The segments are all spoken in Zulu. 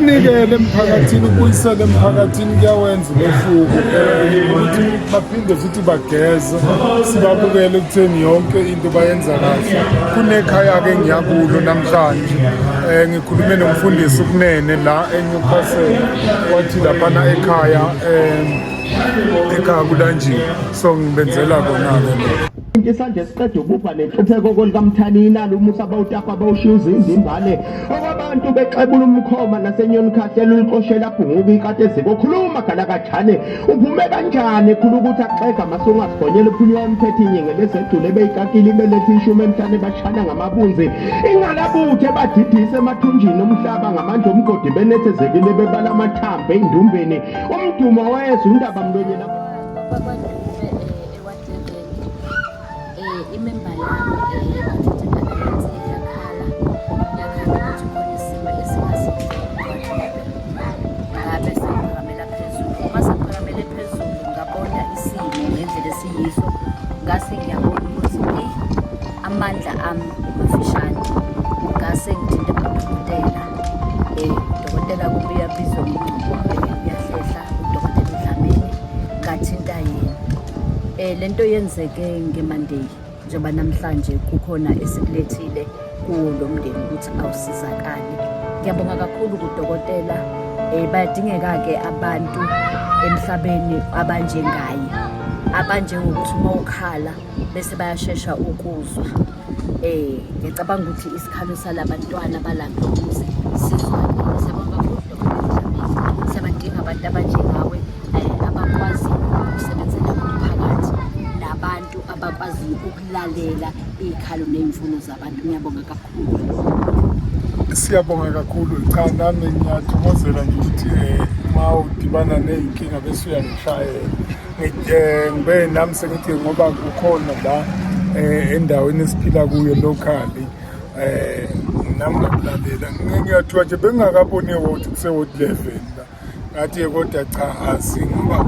Ukunikela emphakathini, ukubuyisela emphakathini kuyawenza umehluko ukuthi baphinde futhi bageze, sibabukele ekutheni yonke into bayenza kahle. Kunekhaya-ke engiya kulo namhlanje, ngikhulume nomfundisi uKunene la eNewcastle, wathi laphana ekhaya, ekhaya kulanjiwe, so ngibenzela kona-ke lokho. Isandla esiqeda ukupha nenhlupheko kolikamthani inalo umusa bawutapa bawushiya uzindimbane okwabantu bexebula umkhoma nasenyoni khahlela ulixoshela bhunguka ikati eziko khuluma galakajane uphume kanjani khulu ukuthi axega masunga sigonyela uphunywa umthetho inyenge lezedule beyikakile ibelethe ishumi emhlane bashana ngamabunzi ingalabuthe badidise emathunjini umhlaba ngamandla omgodi benethezekile bebala amathambo ey'ndumbeni umdumo wezwe undaba mlonyeni. Imemba yami yakhala yakhala ukuthi khona isimo esingasihle, ngabe sengiphakamela phezulu. Uma sengiphakamele phezulu, ngabona isimo ngendlela esiyiso, ngase ngiyabona ukuthi eyi, amandla ami mafishane. Ngase ngithinte udokotela, udokotela kubuye abizwe ngomngcwabo, uyahlehla udokotela uDlamini, ngathinta yena. Lento yenzeke ngeMonday, njengoba namhlanje kukhona esikulethile kuwo lo mndeni ukuthi awusizakale. Ngiyabonga kakhulu kudokotela. Bayadingeka-ke abantu emhlabeni abanjengaye, abanjengokuthi uma ukhala bese bayashesha ukuzwa. Ngiyacabanga ukuthi isikhalo salabantwana balapha umuzi sizwakele. Siyabonga kakhulu, Dokotela Dlamini. Siyabadinga abantu abanjengawe, abakwazi ukusebenzela umphakathi nabantu abakwaziyo ukulalela iy'khalo ney'mfuno zabantu. Ngiyabonga kakhulu. Siyabonga kakhulu. Cha, nami ngiyathokozela nje ukuthi uma udibana ney'nkinga bese uyangishayela. Ngibe nami sengithi ngoba kukhona la endaweni esiphila kuyo locally, nami ngakulalela, ngiyathiwa nje bengingakaboni eward, kuse-ward 11 la. Ngathi kodwa cha, azi ngoba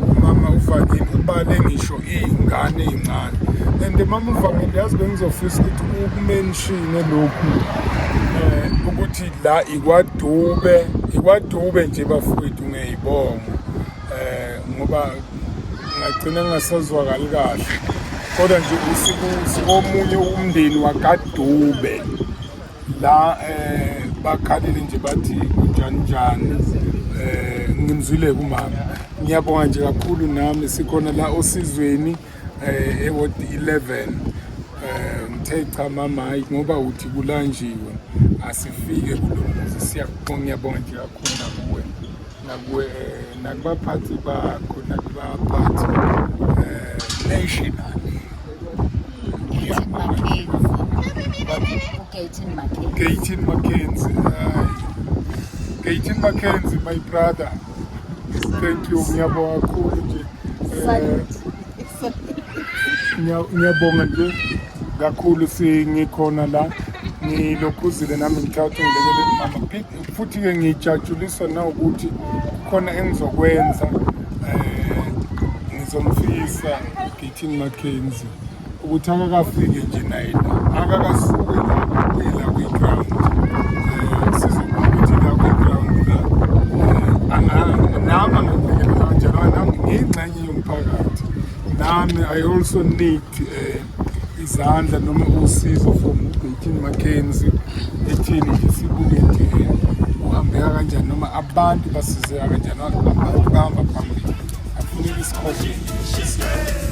umama uVangile ubale ngisho iy'ngane ey'ncane. And mama uVangile, yazi bengizofisa ukuthi uku-mentione lokhu, ukuthi la ikwaDube, ikwaDube nje bafowethu, ngiyayibonga, ngoba ngagcina ngingasazwakali kahle, kodwa nje sikomunye umndeni wakaDube la, bakhalile nje bathi kunjani njani. Ngimzwile kumama, ngiyabonga nje kakhulu. Nami sikhona la osizweni, eward 11. Ngithe cha mama, hayi, ngoba uthi kulanjiwe, asifike kulo muzi. Siyakubonga, ngiyabonga nje kakhulu nakuwe, nakuwe, nakubaphathi bakho, nakubaphathi national. Gayton McKenzie. Gayton McKenzie. Gayton McKenzie. Hayi. Gayton McKenzie, my brother. Thank you. Ngiyabonga kakhulu nje. Salute. Ngiyabonga nje kakhulu, singikhona la, ngilokhuzile nami ngithathe ngilekelele mama. Futhi-ke ngijatshuliswa nawukuthi kukhona engizokwenza, ngizomfisa uGayton McKenzie ukuthi akakafike nje naye la, akakasuke la abuye la kwi-ground. Sizobuka ukuthi la kwi-ground la, nami angangilekelela kanjani. Nami ngiyingxenye yomphakathi, nami I also need izandla noma usizo from uGayton McKenzie ethini nje, sibuke nje kuhambeka kanjani noma abantu basizeka kanjani. Abantu bahamba phambili, afuneka isikhohlelo.